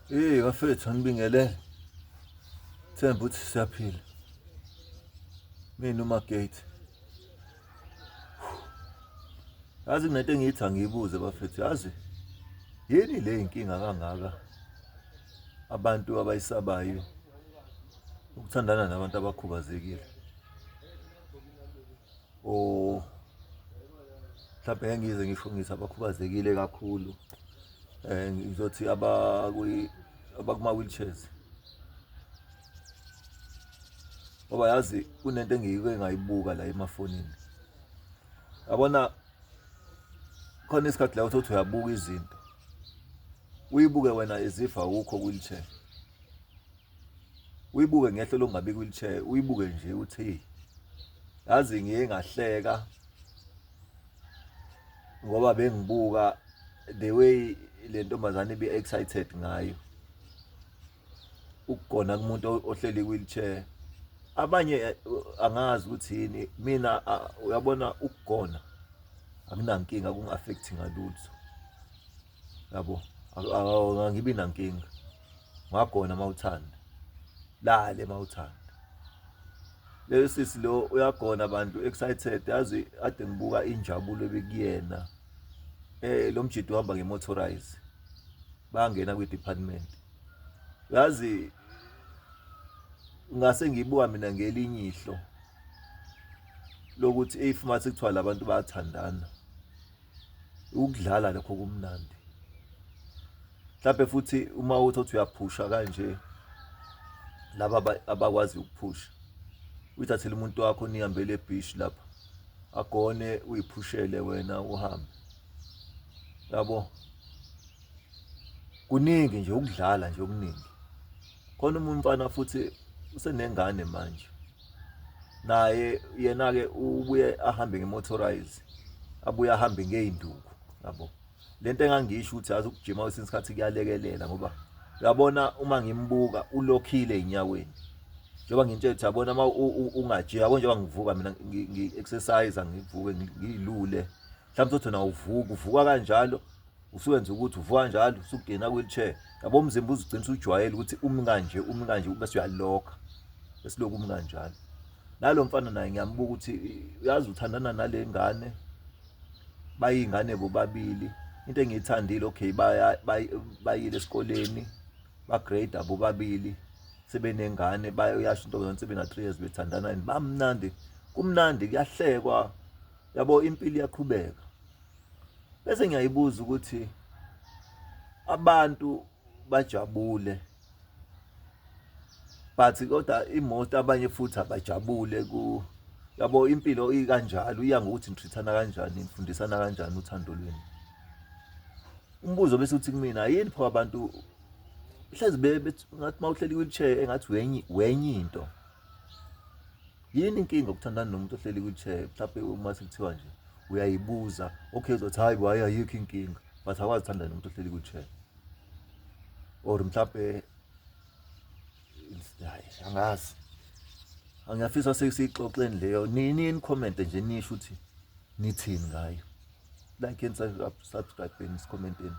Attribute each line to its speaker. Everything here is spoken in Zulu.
Speaker 1: Hey bafethu angibingelele. Themba ukuthi siyaphila. Mina uMagate. Yazi kunento engiyithi angiyibuze bafethu yazi yini le inkinga kangaka abantu abayisabayo ukuthandana nabantu abakhubazekile. O mhlawumbe ngeke ngize ngisho ngithi abakhubazekile kakhulu ngizothi abakwi abakuma-wheelchairs ngoba yazi kunento engiyike ngayibuka la emafonini yabona khona isikhathi la uthi uyabuka izinto uyibuke wena as if awukho wheelchair uyibuke ngehlo lokungabi wheelchair uyibuke nje uthi yazi ngiye ngahleka ngoba bengibuka the way le ntombazane ibi excited ngayo ukugona kumuntu ohleli wheelchair abanye angazi ukuthi yini mina uyabona ukugona akunankinga kunga-affect ngalutho yabo angibi nankinga ngagona mawuthanda lale mawuthanda leyo sisi lo uyagona abantu excited yazi ade ngibuka injabulo ebikuyena lo mjidi uhamba ngemotorize bangena kwi department yazi ngase ngibuka mina ngelinye ihlo lokuthi if mase kuthiwa labantu bayathandana ukudlala lokho kumnandi mhlawumbe futhi uma uthi uthi uyaphusha kanje laba abakwazi ukuphusha uyithathele umuntu wakho nihambele ebeach lapha agone uyiphushele wena uhambe yabo kuningi nje ukudlala nje okuningi khona umfana futhi usenengane manje naye yena-ke ubuye ahambe nge-motorize abuye ahambe ngey'nduku yabo lento engangisho ukuthi yazi ukujima kwesinye isikhathi kuyalekelela ngoba uyabona uma ngimbuka ulokhile ey'nyaweni njengoba ngintshela ukuthi yabona uma ungajima yabo njengoba ngivuka mina ngi-exercise ngivuke ngiyilule mhlawumbe uthi wena uvuka uvuka kanjalo usuwenza ukuthi uvuka njalo usugena wheelchair yabo umzimba uzugcina usujwayele ukuthi umi kanje umi kanje bese uyalokha bese lokhu umi kanjalo nalo mfana naye ngiyambuka ukuthi uyazi uthandana nale ngane bayingane bobabili into engiyithandile okay baya bayile esikoleni bagrade bobabili sebenengane bayasho into yonke sebena 3 years bethandana and bamnandi kumnandi kuyahlekwa yabo impilo iyaqhubeka bese ngiyayibuza ukuthi abantu bajabule but kodwa imoto abanye futhi abajabule ku yabo impilo ikanjalo iya ngokuthi nitreat-ana kanjani nifundisana kanjani uthando lwenu umbuzo bese uthi kumina yini pho abantu hlezi ngathi uma uhleli wheelchair engathi wenye wenye into yini inkinga ukuthandana nomuntu ohleli wheelchair mhlawumbe uma sekuthiwa nje uyayibuza okay uzothi hayi bo hayi ayikho inkinga but akwazi ukuthandana nomuntu ohleli wheelchair or mhlawumbe hayi angazi angiyafisa sesiyixoxeni leyo nini ni-comment nje nisho ukuthi nithini ngayo like and subscribe and commenteni.